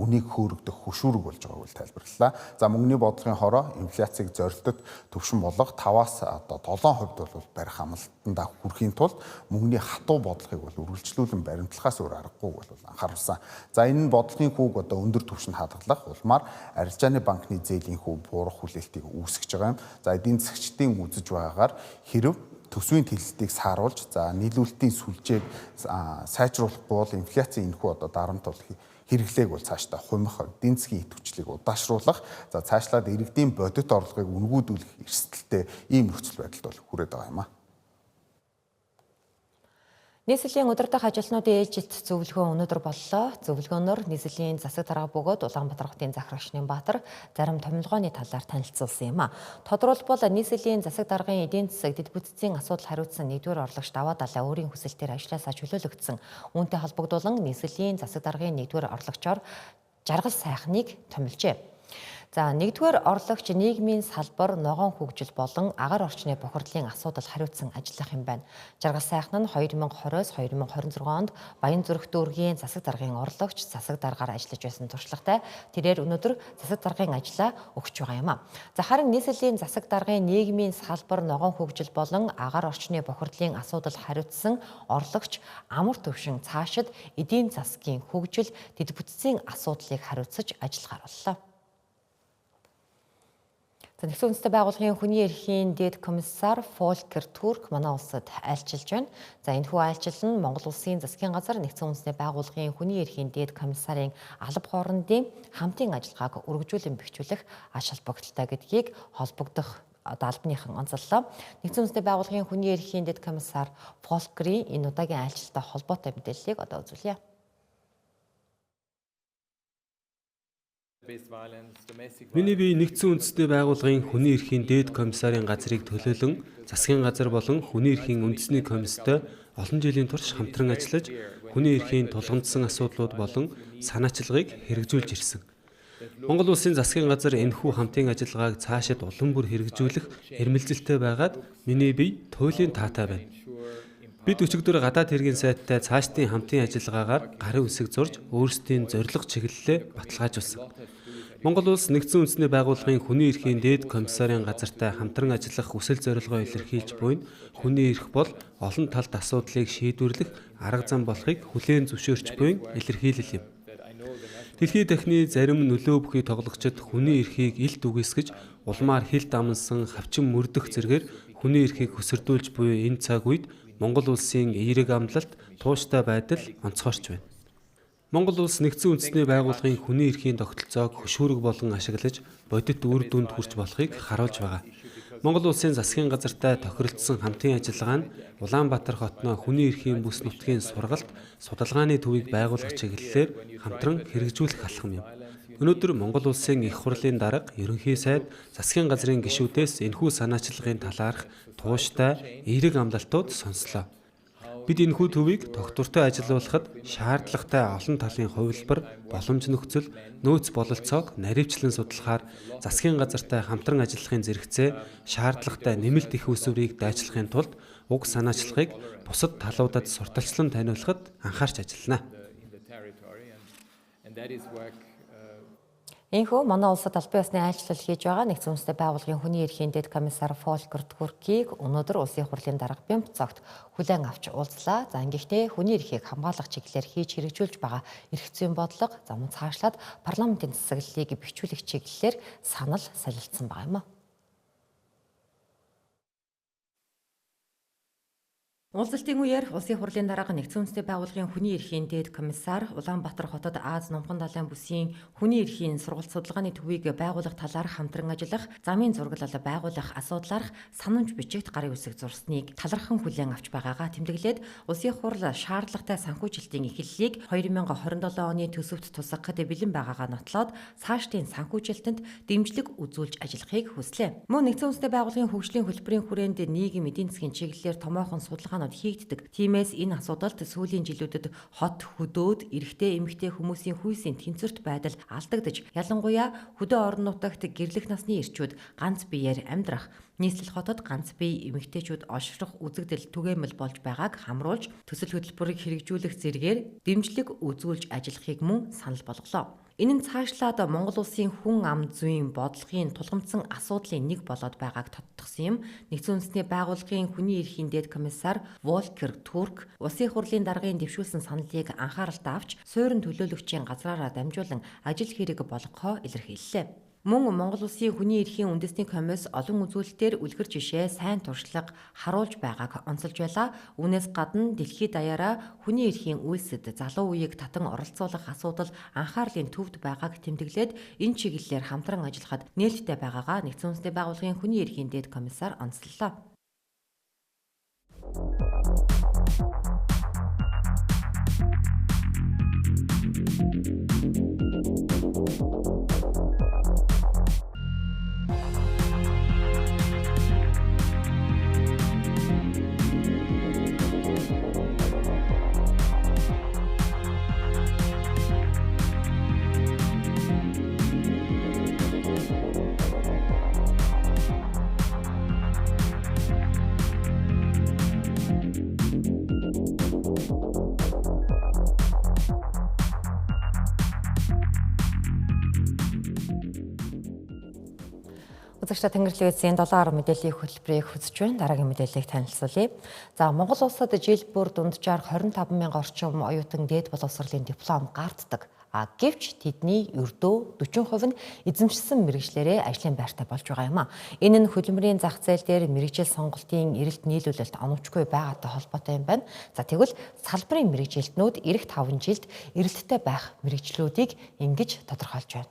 үнийг хөөрөгдөх хөшүүрэг болж байгааг бол тайлбарлалаа. За мөнгөний бодлогын хороо инфляцийг зорилтод төвшин болгох 5-аас одоо 7% бол барих амлалтандаа хүрэхийн тулд мөнгөний хатуу бодлогыг бол үргэлжлүүлэн баримтлахаас өөр аргагүй бол анхааруулсан. За энэ нь бодлогын хүүг одоо өндөр түвшинд хадгалах улмаар арилжааны банкны зээлийн хүү буурах хүлээлтийг үүсгэж байгаа юм. За эдийн засгчдын үзэж байгаагаар хэрв төсвийн тэлэлтийг сааруулж, за нийлүүлэлтийн сүлжээг сайжруулахгүй бол инфляцийн энэхүү одоо дарамт бол хэрэглээг бол цаашдаа хумих, эдийн засгийн идэвхжлийг удаашруулах, за цаашлаад иргэдийн бодит орлогыг үнгүүдүүлэх эрсдэлтэй ийм нөхцөл байдалд бол хүрээд байгаа юм а. Нийслэлийн удирдах ажилтнуудын ээлжилт зөвлөгөө өнөөдөр боллоо. Зөвлөгөөнөөр нийслэлийн засаг дарга бөгөөд Улаанбаатар хотын захирагч Нямбатар зарим томилгооны талаар танилцуулсан юм а. Тодорхойлбол нийслэлийн засаг даргын эдийн засаг дэд бүтцийн асуудал хариуцсан нэгдүгээр орлогч Даваа Далай өөрийн хүсэлтээр ажлаасаа чөлөөлөгдсөн. Үүнтэй холбогдуулан нийслэлийн засаг даргын нэгдүгээр орлогчоор Жаргал Сайхныг томилжээ. За нэгдүгээр орлогч нийгмийн салбар, ногоон хөгжил болон агаар орчны бохирдлын асуудал хариуцсан ажиллах юм байна. Жаргал Сайхан нь 2020-оос 2026 онд Баян-Зүрх дүүргийн засаг даргын орлогч, засаг даргаар ажиллаж байсан туршлагатай. Тэрээр өнөөдөр засаг даргын ажлаа өгч байгаа юм а. За харин нийслэлийн засаг даргын нийгмийн салбар, ногоон хөгжил болон агаар орчны бохирдлын асуудал хариуцсан орлогч Амар Төвшин цаашид эдийн засгийн хөгжил, дэд бүтцийн асуудлыг хариуцаж ажиллахаар боллоо. За, Нэгдсэн Үндэсний Байгууллагын хүний эрхийн дээд комиссар Фолкер Турк манай улсад айлчилж байна. За, энэхүү айлчлал нь Монгол Улсын засгийн газар Нэгдсэн Үндэсний Байгууллагын хүний эрхийн дээд комиссарын алба хоорондын хамтын ажиллагааг өргөжүүлэн бэхжүүлэх ач холбогдолтой гэдгийг холбогдох одоо албаныхан онцоллоо. Нэгдсэн Үндэсний Байгууллагын хүний эрхийн дээд комиссар Фолкерийн энэ удаагийн айлчлалтай холбоотой мэдээллийг одоо үзүүлье. Миний бие Нэгдсэн Үндэсний Байгууллагын хүний эрхийн дээд комиссарын газрыг төлөөлөн засгийн газар болон хүний эрхийн үндэсний комисстой олон жилийн турш хамтран ажиллаж хүний эрхийн тулгамдсан асуудлууд болон санаачлагыг хэрэгжүүлж ирсэн. Монгол Улсын засгийн газар энэхүү хамтын ажиллагааг цаашид улам бүр хэрэгжүүлэх эрмэлзэлтэй байгаад миний бие туйлын таатай байна. Бид өчигдөр гадаад хэргийн сайттай цаашдын хамтын ажиллагаагаар гарын үсэг зурж өөрсдийн зорилго чиглэлээ баталгаажуулсан. Монгол Улс Нэгдсэн Үндэсний Байгууллагын хүний эрхийн дээд комиссарын газартай хамтран ажиллах хүсэл зорилгоо илэрхийлж буй нь хүний эрх бол олон талд асуудлыг шийдвэрлэх арга зам болохыг хүлээн зөвшөөрч буй илэрхийлэл юм. Дэлхий дахны зарим нөлөө бүхий тоглогчид хүний эрхийг илт үгүйсгэж улмаар хил дамнасан хавчин мөрдөх зэргээр хүний эрхийг хөсөрдүүлж буй энэ цаг үед Монгол Улсын эерэг амлалт, тууштай байдал онцгойрч байна. Монгол Улс Нэгдсэн Үндэсний Байгууллагын хүний эрхийн тогтолцоог хөшүүрэг болон ашиглаж бодит үр дүнд хүрч болохыг харуулж байгаа. Монгол Улсын засгийн газартай тохиролцсон хамтын ажиллагаа нь Улаанбаатар хотноо хүний эрхийн бүс нутгийн сургалт, судалгааны төвийг байгуулах чиглэлээр хамтран хэрэгжүүлэх алхам юм. Өнөөдөр Монгол Улсын их хурлын дарга, ерөнхий сайд, засгийн газрын гишүүдээс энэхүү санаачлагын талаарх тууштай эерэг амлалтууд сонслоо. Бид энэхүү төвийг тогтвортой ажилуулахад шаардлагатай олон талын хувилбар, боломж нөхцөл, нөөц бололцоог наривчлан судлахаар засгийн газартай хамтран ажиллахын зэрэгцээ шаардлагатай нэмэлт их усврыг дайчлахын тулд уг санаачлагыг бусад талуудад сурталчлан таниулахад анхаарч ажиллана. Энэхүү манай улсад албан ёсны айлчлал хийж байгаа Нэгдсэн Үндэсний Байгууллагын хүний эрхийн дээд комиссар Фолкер Туркийг өнөөдөр Улсын хурлын дарга Бямбцогт хүлээн авч уулзлаа. За, ингэхдээ хүний эрхийг хамгаалах чиглэлээр хийж хэрэгжүүлж байгаа эрх зүйн бодлого, за мөн цаашлаад парламентын засаглалыг бэхжүүлэх чиглэлээр санал солилцсон байгаа юм а. Уулзалтын үеэр Улсын хурлын дарга Нэгдсэн Үндэсний Байгууллагын хүний эрхийн дээд комиссар Улаанбаатар хотод Аз Номхон далайн бүсийн хүний эрхийн сургалт судалгааны төвийг байгуулах талаар хамтран ажиллах замын зураглал байгуулах асуудлаарх санамж бичигт гарын үсэг зурсныг талархан хүлээн авч байгаагаа тэмдэглээд Улсын хурл шаардлагатай санхүүжилтийн эхлэлийг 2027 оны төсөвт тусгахад бэлэн байгаагаа нотлоод цаашдын санхүүжилтэнд дэмжлэг үзүүлж ажиллахыг хүслээ. Мөн Нэгдсэн Үндэсний Байгууллагын хөгжлийн хөтөлбөрийн хүрээнд нийгэм эдийн засгийн чиглэлээр томоохон судалгаа хийгддэг. Тиймээс энэ асуудалд сүүлийн жилүүдэд хот хөдөөд эрэгтэй эмэгтэй хүмүүсийн хүйсийн тэнцвэрт байдал алдагдаж, ялангуяа хөдөө орон нутагт гэрлэх насны эрчүүд ганц биеэр амьдрах, нийслэл хотод ганц бие эмэгтэйчүүд олшрох үзэгдэл түгээмэл болж байгааг хамруулж төсөл хөтөлбөрийг хэрэгжүүлэх зэрэгээр дэмжлэг үзүүлж ажиллахыг мөн санал болголоо. Энэ нь цаашлаад Монгол Улсын хүн ам зүйн бодлогын тулгамдсан асуудлын нэг болоод байгааг тодтогсон юм. Нэгдсэн Үндэсний Байгууллагын хүний эрхийн дээд комиссар Волкер Турк Улсын хурлын даргын дэвшүүлсэн саналыг анхааралтай авч суурин төлөөлөгчийн газраараа дамжуулан ажил хэрэг болгохоо илэрхийллээ. Мөн Монгол Улсын хүний эрхийн үндэсний комисс олон үзүүлэлтээр үлгэр жишээ, сайн туршлага харуулж байгааг онцолж байлаа. Үүнээс гадна дэлхийд даяараа хүний эрхийн үйлсэд залуу үеийг татан оролцуулах асуудал анхаарлын төвд байгааг тэмдэглээд энэ чиглэлээр хамтран ажиллахад нээлттэй байгаагаа Нэгдсэн Үндэсний Байгууллагын хүний эрхийн дээд комиссар онцлолоо. Үзэгчдээ Тэнгэрлэг эзэн 7 мэдээллийн хөтөлбөрийг үзэж байна. Дараагийн мэдээллийг танилцуулъя. За, Монгол улсад жил бүр дунджаар 25 мянга орчим оюутан дээд боловсролын диплом гарддаг. А гэвч тэдний ердөө 40% нь эзэмшсэн мэргэжлээрээ ажлын байртай болж байгаа юм а. Энэ нь хөдөлмөрийн зах зээл дээр мэргэжил сонголтын эрэлт нийлүүлэлт оновчгүй байгаатай холбоотой юм байна. За, тэгвэл салбарын мэргэжилтнүүд ирэх 5 жилд эрэлттэй байх мэргэжлүүдийг ингэж тодорхойлж байна.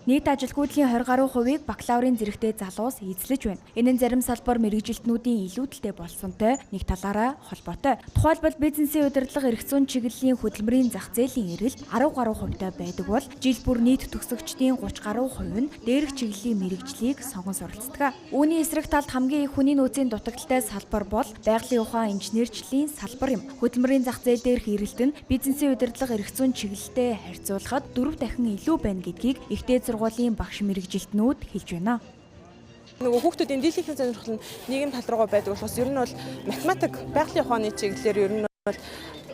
Нийт ажилгүйдлийн 20 гаруй хувийг бакалаврын зэрэгтэй залуус эзлэж байна. Энэ нь зарим салбар мэргэжилтнүүдийн илүүдэлтэй болсонтой нэг талаараа холбоотой. Тухайлбал бизнесийн удирдлага эрх зүйн чиглэлийн хөдөлмөрийн зах зээлийн эрэлт 10 гаруй хувьтай байдаг бол жил бүр нийт төгсөгчдийн 30 гаруй хувь нь дээрх чиглэлийн мэргэжлийг сонгон суралцдаг. Үүний эсрэг талд хамгийн их хүний нөөцийн дутагдaltaй салбар бол байгалийн ухаан инженерчлэлийн салбар юм. Хөдөлмөрийн зах зээл дээрх эрэлт нь бизнесийн удирдлага эрх зүйн чиглэлтэй харьцуулахад 4 дахин илүү байна гэдгийг их дээд сургуулийн багш мэргэжилтнүүд хэлж байна. Нөгөө хүүхдүүдийн дийлэнх сонирхол нь нийгэм тал руугаа байдаг болохоос ер нь бол математик, байгалийн ухааны чиглэлээр ер нь бол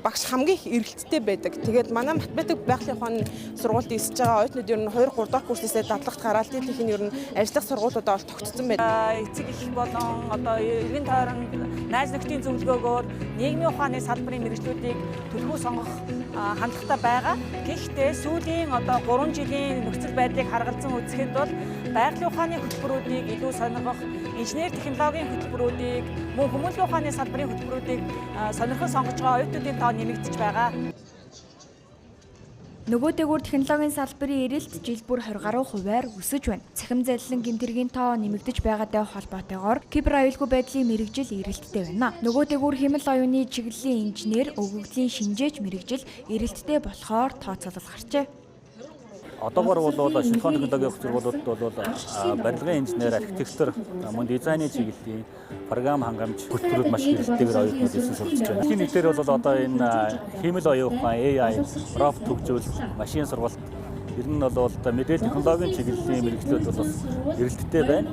багш хамгийн их эрэлттэй байдаг. Тэгээд манай математик байгалийн ухааны сургуульд эсэж байгаа оюутнууд ер нь 2 3 дахь курсээсээ дадлагт гараад дийлэнх нь ер нь ажиллах сургуулиудаа бол тогтцсон байдаг. Эцэг их болон одоо эргэн тойрон найз нөхдийн зөвлөгөөгөөр нийгмийн ухааны салбарын мэргэжлүүдийг төлхөө сонгох хандлагатай байгаа. Гэхдээ сүүлийн одоо 3 жилийн нөхцөл байдлыг харгалзан үзэхэд бол байгалийн ухааны хөтөлбөрүүдийг илүү сонирхох, инженер технологийн хөтөлбөрүүдийг, мөн хүмүүнлэгийн ухааны салбарын хөтөлбөрүүдийг сонирхон сонгож байгаа оюутнуудын тоо нэмэгдэж байгаа. Нөгөө дээгүүр технологийн салбарын эрэлт жил бүр 20 гаруй хувиар өсөж байна. Цахим залилан гэмтэргийн тоо нэмэгдэж байгаатай холбоотойгоор кибер аюулгүй байдлын мэргэжил эрэлттэй байна. Нөгөө дээгүүр хэмэл оюуны чиглэлийн инженер, өгөгдлийн шинжээч мэргэжил эрэлттэй болохоор тооцоолол гарчээ. Одоогор бол шинэ ухааны технологийн сургуулиудад бол барилгын инженер, архитектор, мөн дизайны чиглэлийн програм хангамж хөтөлбөрүүд маш хэрэгтэйгээр оюутнууд эзэн суралцж байна. Дэлхийн нийтээр бол одоо энэ хиймэл оюун ухаан, AI, робот хөгжүүл, машин сургалт ер нь бол мэдээлэл технологийн чиглэлийн мэргэжлүүд бол бас эрэлттэй байна.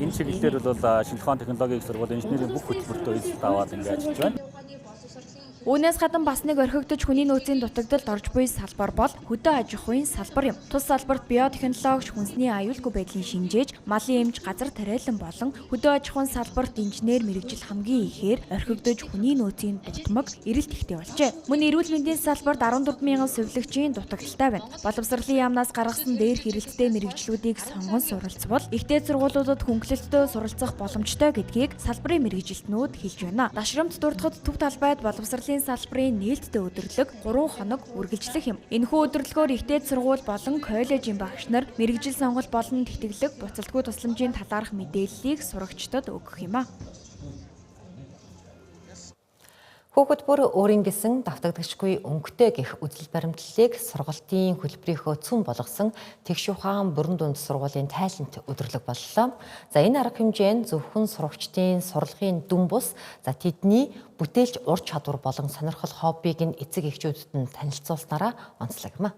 Энэ чиглэлээр бол шинэ ухааны технологийн сургууль инженерийн бүх хөтөлбөртөө эзэлт аваад ингэ ажиллаж байна. Үүнээс гадна бас нэг орхигдож хүний нөөцийн дутагдалд орж буй салбар бол хөдөө аж ахуйн салбар юм. Тус салбарт биотехнологич, хүнсний аюулгүй байдлын шинжээч, малын эмч, газар тариалан болон хөдөө аж ахуйн салбарт инженер мэргэжил хамгийн ихээр орхигдож хүний нөөцийн дутмаг эрэлт ихтэй болжээ. Мөн эрүүл мэндийн салбарт 14 мянган сувилагчийн дутагдaltaй байна. Боловсролын яамнаас гаргасан дээрх эрэлттэй мэргэжлүүдийг сонгон суралцвал их дээд сургуулиудад хөнгөлөлттэй суралцах боломжтой гэдгийг салбарын мэргэжилтнүүд хэлж байна. Дашрамт дурдахад төв талбайд боловсролын салбарын нээлттэй өдөрлөг 3 хоног үргэлжлэх юм. Энэхүү өдөрлөгөөр их дээд сургууль болон коллежийн багш нар мэргэжил сонголт болон тэтгэлэг, буцалтгүй тусламжийн талаарх мэдээллийг сурагчдад өгөх юм а. Хүүхэд бүр өөрийн гэсэн давтагдагчгүй өнгөтэй гэх үзэл баримтлалыг сургалтын хөтөлбөрийнхөө цөм болгосон Тэгш ухаан бүрэн дунд сургуулийн тайлант өдөрлөг боллоо. За, энэ арга хэмжээ нь зөвхөн сурагчдын сурлагын дүн бус, за тэдний бүтээлч ур чадвар болон сонирхол хоббиг нь эцэг эхчүүдэд нь танилцуулснараа онцлог юм а.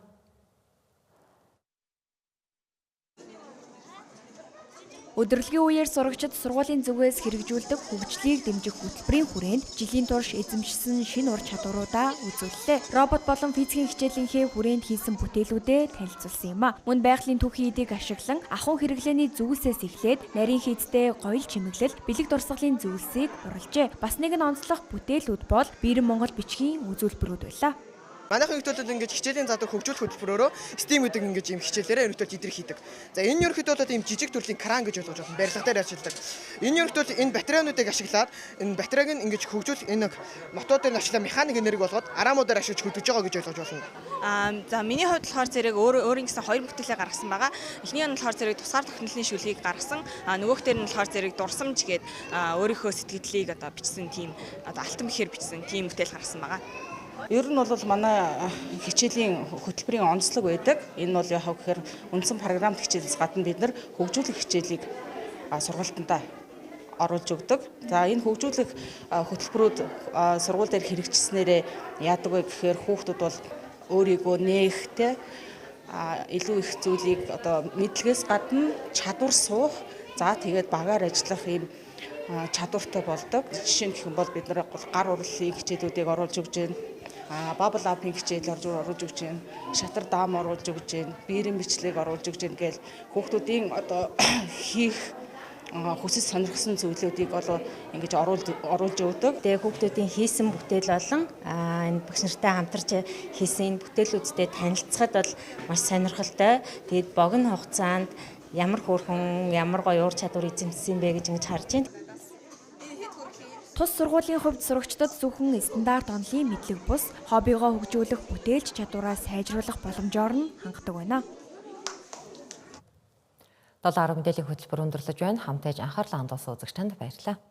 Өдөрлөгийн үеэр сурагчид сургуулийн зүгээс хэрэгжүүлдэг хөгжлийг дэмжих хөтөлбөрийн хүрээнд жилийн турш эзэмшсэн шинэ ур чадваруудаа үзүүллээ. Робот болон физикийн хичээлийнхээ хүрээнд хийсэн бүтээлүүдээ танилцуулсан юм а. Мөн байгалийн түүхийн эдийг ашиглан ахуйн хэрэглээний зүйлсээс эхлээд нарийн хийдтэй гоёл чимэглэл, бэлэг дурсгалын зүйлсийг уралжээ. Бас нэг нь онцлог бүтээлүүд бол Бийрэн Монгол бичгийн үзүүлбэрүүд байлаа. Манайхан ерөнхийдөө ингэж хичээлийн задаг хөгжүүлэх хөтөлбөрөөрөө STEAM гэдэг ингэж ийм хичээлээрээ ерөнхийдөө тэдрэг хийдэг. За, энэ ерөнхийдөө бол ийм жижиг төрлийн кран гэж ойлгож байна. Барилга дээр ажилладаг. Энэ ерөнхийдөө энэ батарейнуудыг ашиглаад энэ батарейг нь ингэж хөгжүүлэх энэ мотор дээр нь ашиглаа механик энерги болгоод араамуудаар ашиглаж хөдөлж байгаа гэж ойлгож байна. За, миний хувьд болохоор зэрэг өөрийн гэсэн хоёр бүтээлээ гаргасан байгаа. Эхний нь болохоор зэрэг тусгаар тогтнолын шүлгийг гаргасан. Нөгөөх дээр нь болохоор зэрэг дурсамж гээд өөрийнхөө сэтгэлдлийг одоо бичсэн тийм одоо алтан бэхээр бичсэн тийм бүтээл гаргасан байгаа. Ер нь бол манай хичээлийн хөтөлбөрийн онцлог байдаг. Энэ бол яхав гэхээр үндсэн програмт хичээлээс гадна бид нар хөгжүүлэх хичээлийг сургалтандаа оруулж өгдөг. За, энэ хөгжүүлэх хөтөлбөрүүд сургууль дээр хэрэгжснээрээ яадаг вэ гэхээр хүүхдүүд бол өөрийгөө нээх те илүү их зүйлийг одоо мэдлэгээс гадна чадвар суух, за тэгээд багаар ажиллах ийм чадвартай болдог. Жишээ нь гэх юм бол бид нар гар урлалын хичээлүүдийг оруулж өгч байна. Bubble up-ын хичээл оруулж өгч байна. Шатар даам оруулж өгч байна. Биерийн бичлэг оруулж өгч байна гээл хүүхдүүдийн одоо хийх хүсэж сонирхсан зүйлүүдийг бол ингэж оруулж өгдөг. Тэгээ хүүхдүүдийн хийсэн бүтээл болон энэ багш нартай хамтарч хийсэн энэ бүтээлүүдтэй танилцахад бол маш сонирхолтой. Тэгээд богино хугацаанд ямар хөөрхөн, ямар гоё ур чадвар эзэмшсэн бэ гэж ингэж харж байна. Тус сургуулийн хувьд сурагчдад зөвхөн стандарт онолын мэдлэг бус хоббигоо хөгжүүлэх бүтээлч чадвараа сайжруулах боломжоор нь хангадаг байна. 7:10 мэдээллийн хөтөлбөр өндөрлөж байна. Хамтайж анхаарлаа хандуулсан үзэгч танд баярлалаа.